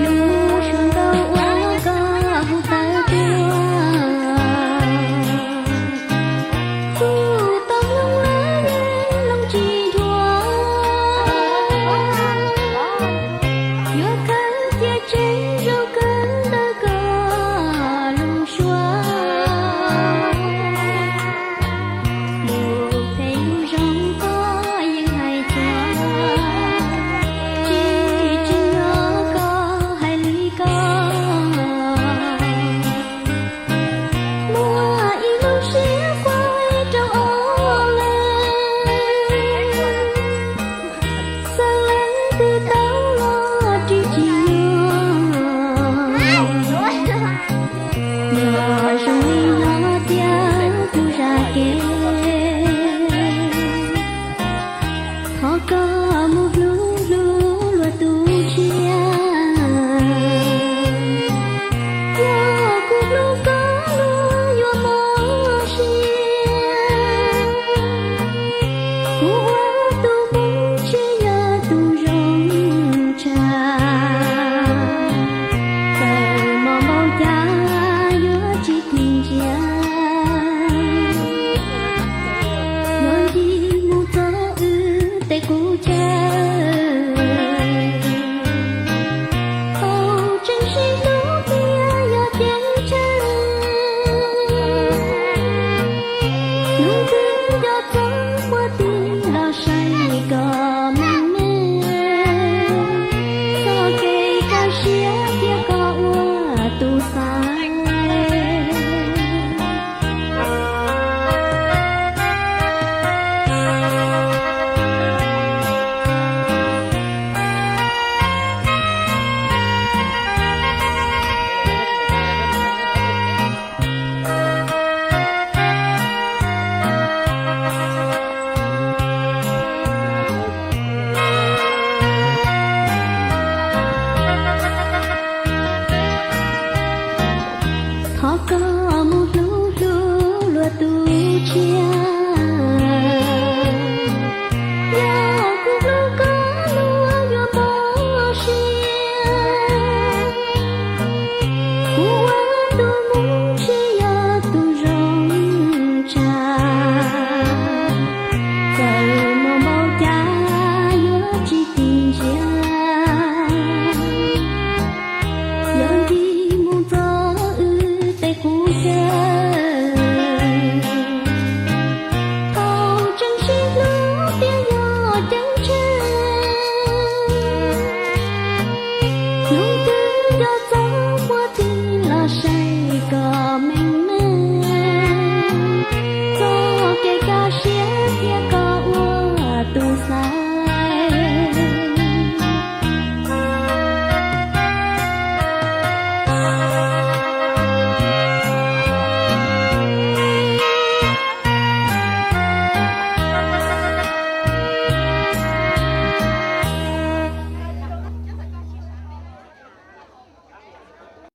Lub suab nkauj uas koj hu tawm tuaj, kuv tau mloog los yeej mloog tsis dhuav. Yuav khaws cia tseeb zoo kawg ntawm koj lub suab. Lus phem lus zoo koj yeej hais txog, tsis tsim nyog koj hais li ko. Muaj ib lub siab fais rau ob leeg, txawm leej twg tau los ris tsis nyog. Yog zoo li no tiag kuv zam kev, thov koj mus hlub hlub luag tus tshiab. Yog kuv hlub koj luag yuav mob siab, kuv ua tus Hmoob tsis yog tus zoo tshaj. Txawm mob npaum cas yuav tsis tig ntsia, yuav ncig mus txog wb tej qub chaw. Tau tseem sib hlub tiag yog ceeb tsheej, hnub twg nco txog puag tim los saib kom meej meej, txoj kev rau siab thiab koj ua tus xaiv. Thov koj mus hlub hlub luag tus tshiab.